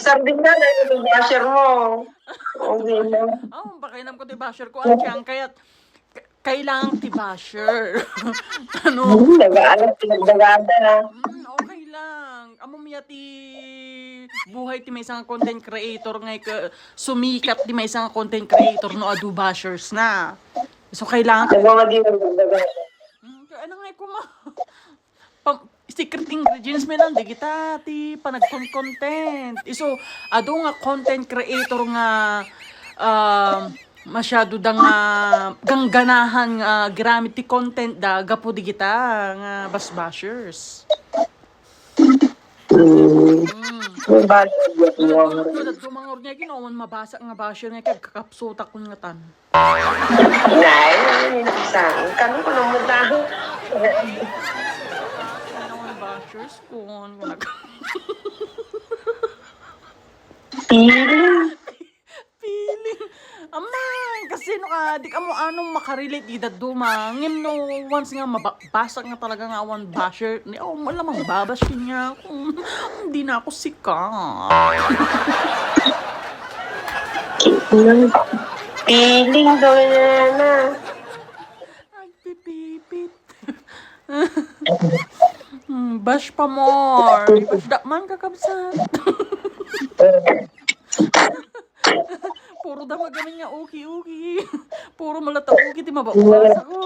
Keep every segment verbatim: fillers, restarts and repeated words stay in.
Sardina na yung basher mo. Okay na. Oh, pakialam ko ti basher ko. Ang siyang kaya, k- kailangan ti basher. Ano? Hmm, nag-aalas, nagdagada na. Mm, okay lang. Amo miya ti buhay ti maysa nga content creator nga ika- sumikat ti maysa nga content creator no adu bashers na. So kailangan Nagmamadi ng dagdagan. Mm, kaya ano nga kuma? Pam- secret ingredients mi lang digita ti panagkon content. Iso adu nga content creator nga um, masyado da nga gangganahan nga giramit ti content da gapu digita nga basbashers. Hmm. Mm. May bad Kada dumangor niya ginawan mabasa nga basher nga kag kakapsutak kun nga tan. Nay, minsan, kami ko nang mutaho. Ginawan bashers kun. Feeling. Feeling. Amay, kasi no ka, di ka mo anong makarelate di daduma. Ngem no, once nga mabasa nga talaga nga awan basher, ni oh, malamang babash niya ako. Hindi na ako sikat. Feeling daw yan na. Agpipipit. Hmm, bash pa more. Bash da man kakabsat. Puro da magamin nga uki-uki. Puro malata uki ti mababasa ko.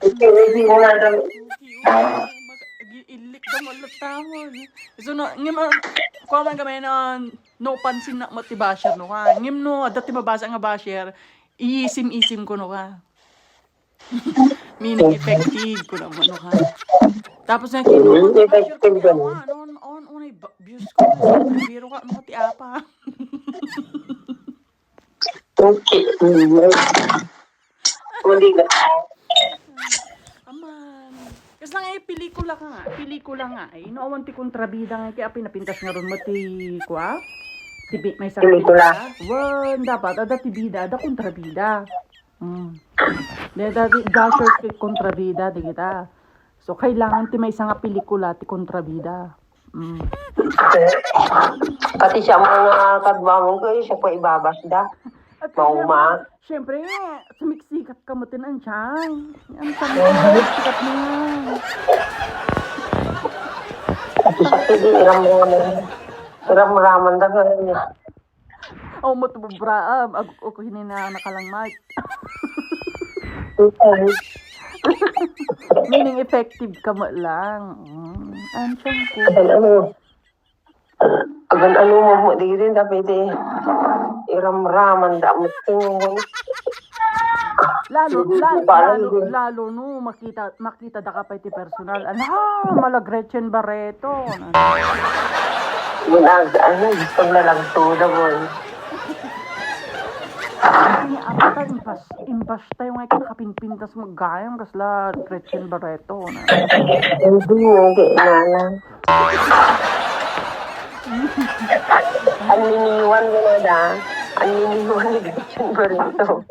Feeling mo na daw. Uki-uki. Mag- gi- Ilik da malata mo. So, no, ngem, ah, kuha man kami na no pansin na mo ti basher, no, ha? Ngem, no, adda ti mabasa nga basher, iisim-isim ko, no, ha? Meaning effective ko naman, no, ha? Tapos na kino, Mm, basher ko, effective ka ano, na. ano, ano, ano, ba- views ko, biro ka, ano, ti apa? Okay. Mm. Hindi na. Aman. Kasi lang eh, pelikula ka nga. Pelikula nga eh. No, awan ti kontrabida nga kaya pinapintas nga ron mo ti, kwa? Ti bi- may sa Pelikula. Wan, dapat, ada ti bida, ada kontrabida. Mm. Dahil dati, bashers kay kontrabida, di kita. So, kailangan ti may nga pelikula, ti kontrabida. Mm. Pati siya mga kagwamong ko, siya po ibabas da. At Mauma. Siyempre, sumiksikat ka mo tinan siya. Ang tama, sikat mo nga. Pati siya pwede iram-raman. Iram-raman da nga niya. Oh, mo to braam. Ag, o ko hini na nakalang mic. Okay. Meaning effective ka mo lang. Mm. Ang siyang ko. Ano, ano, agan ano mo mo di rin, dapat eh, iram-raman da mo tingin. Lalo, Hindi lalo, ko alam lalo, yun. Lalo no, makita, makita da ka pa iti personal. Ala, mala Gretchen Barreto. Yung ag-, ano, gusto na lang tuda, boy. Ay, apa ta, impas, impas tayo nga iti nakapinpintas maggayam, kasla Gretchen Barreto. Na. Hindi mo, hindi na lang. Ang niniwan mo na da. Ang niniwan ni Gretchen Barreto.